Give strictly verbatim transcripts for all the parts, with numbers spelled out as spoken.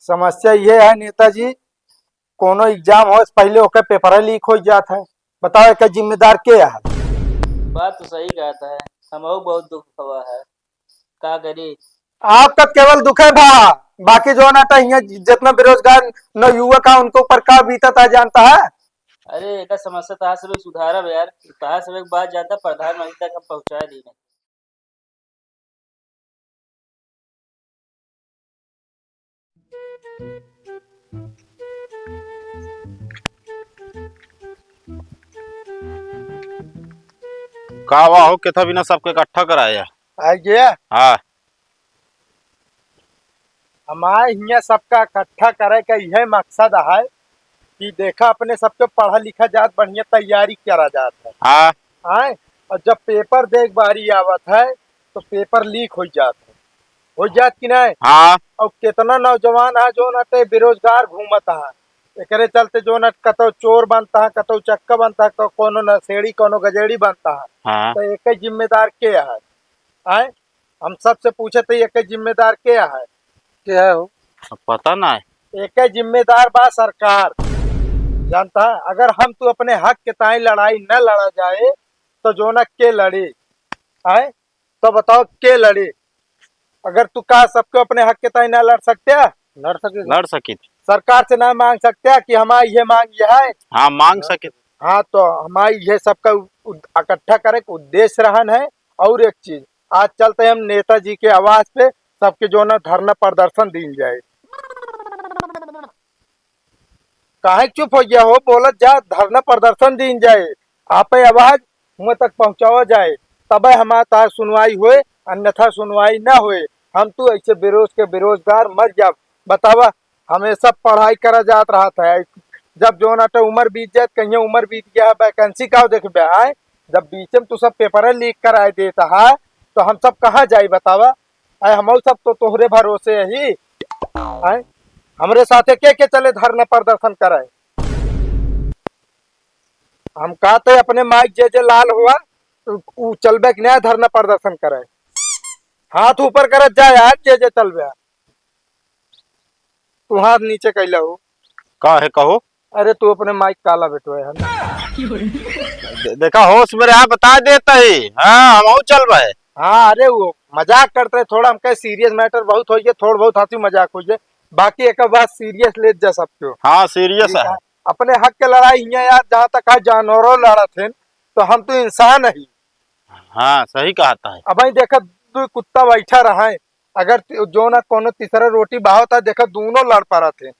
समस्या ये है नेताजी, कोनो exam होए से पहिले ओकर paper leak हो जात है। बताओ, एकर जिम्मेदार के है? बात तो सही कहत है, हमहू बहुत दुख हुआ है, का करी? आपका केवल दुख है भा, बाकी जो ना तो हियाँ जितना बेरोजगार नवयुवक है उनके ऊपर का बीतत है जानता है? अरे एकर समस्या तहार सब सुधारब यार, तहार सब एक बात जानता, प्रधानमंत्री तक हम पहुँचा दी। का हुआ हो, केथा बिना सबके इकट्ठा कराया? आ गया? हाँ। हमारे हियाँ सबका इकट्ठा करे का यह मकसद है कि देखा, अपने सबके पढ़ा लिखा जात, बढ़िया तैयारी करा जात है। हाँ। आए, और जब paper दे के बारी आवत है तो paper leak हो जात है, हो जात कि नहीं? हाँ। और कितना नौजवान है जो ना ते बेरोजगार घूमत है, एकरे चलते जो ना कतौ चोर बनता है, कतौ चक्का बनता है, कतौ कोनो नशेड़ी, कोनो गजेड़ी बनता है। हाँ। तो एक जिम्मेदार के है? आए, हम सबसे पूछे तो एक जिम्मेदार के है? के है हो? अब पता ना है। एक जिम्मेदार बा सरकार, जानता है? अगर हम तू अपने हक के ताई लड़ाई न लड़ा जाए तो जो ना के लड़ी? आए, तो बताओ के लड़ी? अगर तू का सबके अपने हक के ताई ना लड़ सकते हैं? लड़ सके। लड़ सकित। सरकार से ना मांग सकते हैं कि हमारी ये मांग ये है? हाँ, मांग सकित। हाँ, तो हमारी ये सबका उ-, उ-, इकट्ठा करे के उद्देश्य रहन है। और एक चीज, आज चलते हम नेताजी के आवास पे सबके जो ना धरना प्रदर्शन दीन जाए। काहे चुप हो गया हो? बोलत जा, धरना प्रदर्शन दीन जाए, आपे आवाज हुआं तक पहुँचावा जाए, तबे हमार तार सुनवाई होए, अन्यथा सुनवाई ना होए। हम तू ऐसे बेरोज के बेरोजगार मर जाब। बतावा, हमेशा पढ़ाई करा जात रहत है, जब जो ना तो उम्र बीत जाए, कहीं उम्र बीत गया है, vacancy का देखबे आए? जब बीच में तू सब paper leak कराए देता है, तो हम सब कहाँ जाई बतावा? आए, हम सब तो तोहरे भरोसे ही। आए, हमरे साथे के के चले धरना प्रदर्शन कराए? हम कहते अपने माइक जे जे लाल हुआ, उ, उ चलबे कि नहीं धरना प्रदर्शन कराए? हाथ ऊपर करत जा यार, जे जे चलबे। तू हाथ नीचे कैला हो। का है कहो? अरे तू अपने माइक काला बेटवा है ना। दे-, देखा होश में रहा, बता देता ही। हाँ, हम चलबे। हाँ, अरे वो मजाक करते रहे, थोड़ा हम कहे serious matter बहुत हो गया, थोड़ा बहुत हंसी मजाक हो गया, बाकी एक बात serious ले जा सब क्यों। हाँ, serious ठीक है। है। अपने हक के लड़ाई हियाँ यार, जहाँ तक है जानवरों लड़त हैं, तो हम तो इंसान ही। हाँ, सही कहता है। अब ही देखा, दो कुत्ता बैठा रहा है, अगर ति-, जो ना कोनो तीसरा रोटी बहावता, देखा दोनों लड़ पड़त हैं।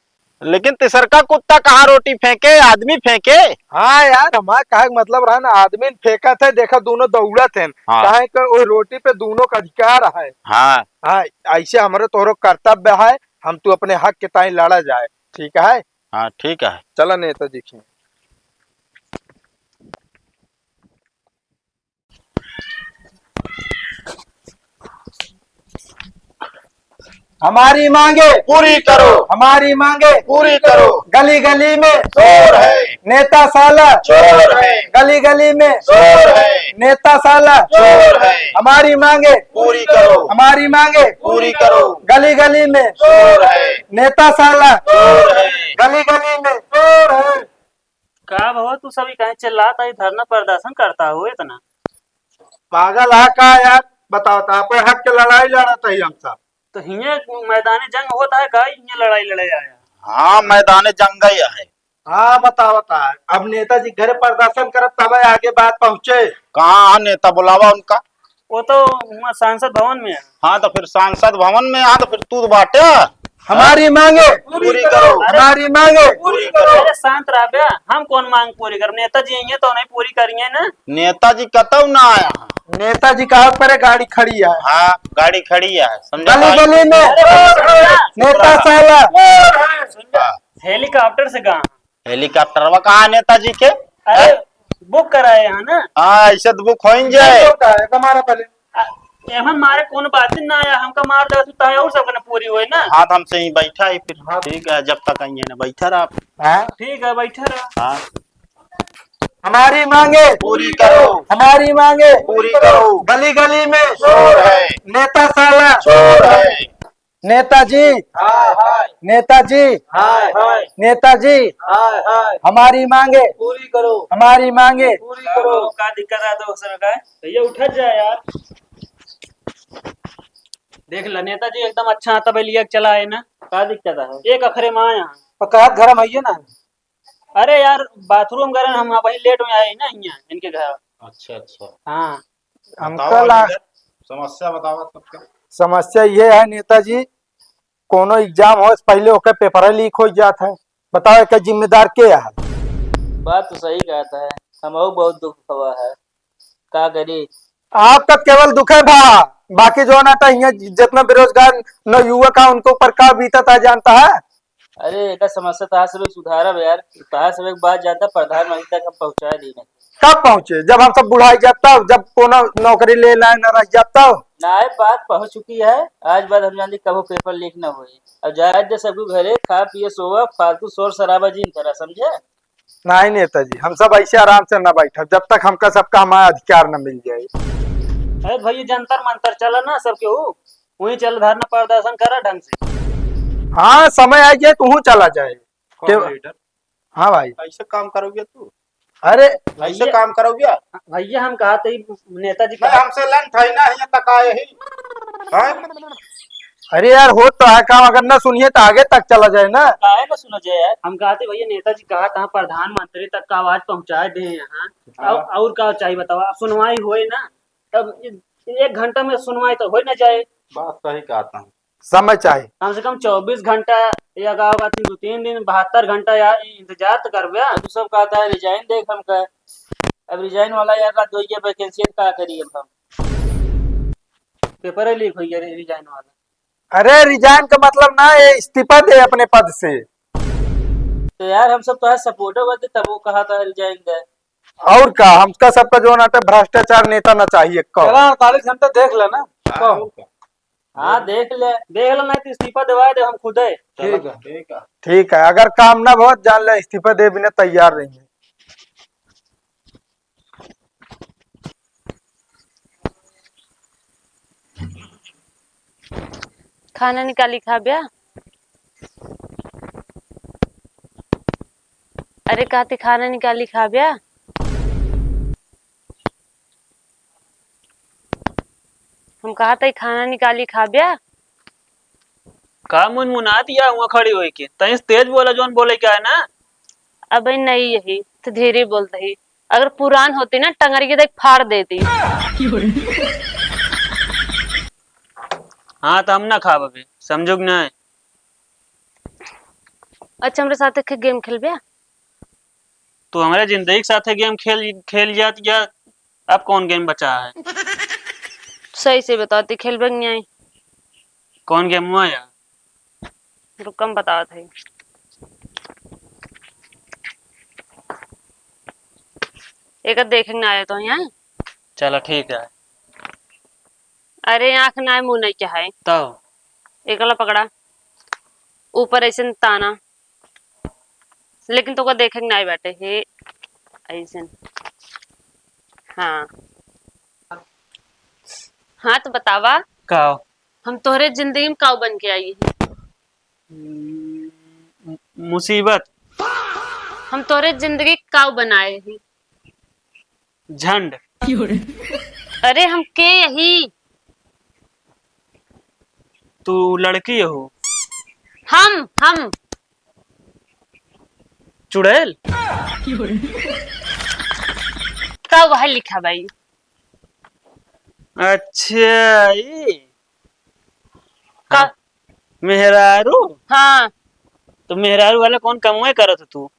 लेकिन तीसरका कुत्ता कहाँ रोटी फेंके, आदमी फेंके। हाँ यार, हमार कहे के मतलब रहा ना, आदमी फेंकत है, देखा दोनों दौड़त हैं। हाँ। काहे के ओई रोटी पे दोनों का अधिकार है। हाँ। हाँ, ऐसे हमरे तोहरो कर्तव्य है, हम तू अपने हक के ताई लड़ा जाए, ठीक है? हाँ, ठीक है। चला नेताजी की। हमारी मांगे पूरी करो। हमारी मांगे पूरी करो। गली गली में शोर है। नेता साला चोर है। गली गली में शोर है। नेता साला चोर है। हमारी मांगे पूरी करो। हमारी मांगे पूरी करो। गली गली में शोर है। नेता साला चोर है। गली गली में शोर है। का भवा, तू सभी काहे चिल्लात है, धरना प्रदर्शन करता हो इतना? पागल है का यार? बताओ तो, अपने हक के लड़ाई लड़त है हम सब। तो हियाँ मैदान जंग होता है का, हियाँ लड़ाई लड़े आया? हाँ, मैदान जंग ही है। हाँ, बताओ तो, अब नेताजी घरे प्रदर्शन करत तब आगे बात पहुँचे। कहाँ है नेता, बुलावा उनका। वो तो हुआं सांसद भवन में है। हाँ, तो फिर सांसद भवन में, हाँ, तो फिर तू तो बाटे। हमारी मांगे पूरी करो। हमारी मांगे पूरी करो। अरे शांत रह बे, हम कौन मांग पूरी करब? नेताजी आइए तो नहीं पूरी करिए ना। नेताजी कतौ ना आया। नेताजी कहाँ पर है? गाड़ी खड़ी है। हाँ, गाड़ी खड़ी है, समझा गली भाई? गली में अरे, नेता साला। सुन बे, हाँ। हेलीकॉप्टर से कहाँ? हेलीकॉप्टरवा कहाँ नेताजी के? अरे, हैं? बुक कराए हैं ना? हाँ, ऐसे तो बुक हो ही जाए। नहीं होता है, हमारा पहले। आ, एमन मारे कौन बात ना आया, हमका मार दे, तू ताहे और सबके ना पूरी होए ना। हाँ, तो हमसे ही बैठा ही फिर। हाँ। ठीक है, जब तक आई है ना, बैठा रहा। हाँ। ठीक है, बैठा रहा। हाँ। हमारी मांगे पूरी करो। हमारी मांगे पूरी करो। गली गली में शोर है। नेता साला चोर है। नेताजी, हाय, हाय। नेताजी, हाय, हाय। नेताजी, हाय, हाय। हमारी मांगे पूरी करो। हमारी मांगे पूरी करो। का दिक्कत है दोस्त सरकार? भैया उठा जाए यार। देख ला नेताजी एकदम अच्छा तबेलिया चला है ना। का दिक्कत है? एक अखरे माँ यहाँ। और कहत घर में आइए ना। अरे यार, बाथरूम करे हम वहीं लेट में आए ना यहाँ इनके घर। अच्छा, अच्छा। हाँ। हमका बताओ ला- लेकिन, समस्या बताओ सबका। समस्या ये है नेताजी, कोनो एग्जाम हो से पहले ओकर पेपर लीक हो जात है। बताओ एकर जिम्मेदार के है? बात तो सही कहता है, हमहू बहुत दुख हुआ है, का करी? आपका केवल दुख है भा, बाकी जो ना तो यहाँ जितना बेरोजगार नवयुवक है उनके ऊपर का बीतत है जानता है? अरे एकर समस्या तहार से भी सुधारब यार, तहार से एक बात जानता, प्रधानमंत्री तक हम पहुँचा दी नहीं। कब पहुँचे? जब हम सब बुढ़ाई जाब तब, जब कोनो नौकरी ले लाए न रह जाब तब। नाय, बात पहुँच चुकी है, आज बाद हम जानी कबो पेपर लीक ना होई। अब जाए दे सबको घरे, खा पिए सोवा, फालतू शोर शराबा जिन करा, समझे? नहीं नेताजी, हम सब ऐसे आराम से ना बैठब जब तक हमका सबका हमारा अधिकार न मिल जाए। अरे भैया जंतर मंतर चला ना सब केहू, वहीं चल धरना प्रदर्शन करा ढंग से। हाँ समय आ जाए तो हूँ चला जाए। कौन के- लीडर? हाँ भाई। ऐसे काम करोगे तू? अरे ऐसे भैया, काम करोगे? भैया हम कहा थे नेताजी नहीं, कहा हमसे लंठ है ना, यहाँ तक आए ही। हैं? अरे यार, हो तो है काम, अगर ना सुनिए तो आगे तक चला जाए ना। काहे ना सुना जाए यार? हम कहा थे भैया नेताजी कहा था प्रधानमंत्री तक का आवाज पहुँचाए दे यहाँ। हाँ। और, और का चाहिए बताओ, अब सुनवाई होए ना, तब ए-, एक घंटा में सुनवाई तो हो ना जाए। बात सही कहता हूँ। समय चाही। कम से कम चउबीस घंटा या का होगा, तीन, दो तीन दिन, बहत्तर घंटा या इंतजार तो करबे। तू सब कहता है रिजाइन देख हमका। अब रिजाइन वाला यार रात दो ये वैकेंसी है, का करी अब हम? पेपर ही लीक हो गया रे रिजाइन वाला। अरे रिजाइन का मतलब ना है इस्तीफा दे अपने पद से। तो यार हम सब तो है सपोर्टर बा, तब वो कहा था रिजाइन दे। और का, हमका सबका जो नाटे भ्रष्टाचार नेता ना चाहिए। कहो। चला अड़तालीस घंटा देख लेना। हाँ, कहो। और का? हाँ, देख ले। देख ले, नहीं तो इस्तीफा देवा दे हम खुदे। ठीक है। ठीक है। ठीक है, अगर काम ना बहुत जान ले, इस्तीफा दे बिना तैयार रहेंगे। खाना निकाली खाब्या। अरे कहती खाना निकाली खाब्या। हम कहा तई खाना निकाली खाब्या। का मुनमुनात या हुआ खड़ी होई के? तई से तेज बोला, जौन बोले क्या है ना? अबे नहीं यही, तो धीरे बोलते ही। अगर पुरान होती ना, टंगरी के देख फाड़ देती। हाँ, तो हम ना खाब अभी, समझो कि नहीं? अच्छा, हमरे साथ एक गेम खेलबे? तू हमरे जिंदगी के साथे गेम खेल, खेल जात या अब कौन गेम बचा है? सही से बताओ, ती खेलबे कि नहीं? कौन गेम हुआ यार? रुक, हम बतावत है। एक देखे ना आए तो यहाँ। चलो ठीक है। अरे आँख ना है, मुँह नहीं क्या है? तब? एकला पकड़ा, ऊपर ऐसे ताना, लेकिन तोका देखे के नाई बाटे। हे, ऐसे। हाँ। हाँ, तो बतावा। का? हम तोहरे जिंदगी में काऊ बन के आई ही? हम्म, मु-, मुसीबत। हम तोहरे जिंदगी काऊ बनाए ही? झंड। अरे, हम के यही? तू लड़की हो? हम, हम। चुड़ैल? का वह लिखा भाई? अच्छा, ई? का? हाँ। मेहरारू? हाँ। तो मेहरारू वाला कौन कमवे करत हो तू?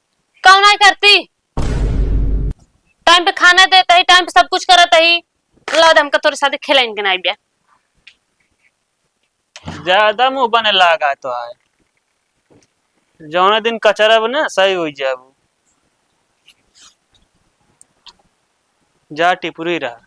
कौन नहीं करती? टाइम पे खाना देता ही, टाइम पे सब कुछ करता ही। ला दे हमका तोरे साथे खेला इनके नाई ब्या। ज्यादा मुंह बने लागा तो आए। जौने दिन कचरा बने, सही हो जाबू। जा टिपुरी रहा।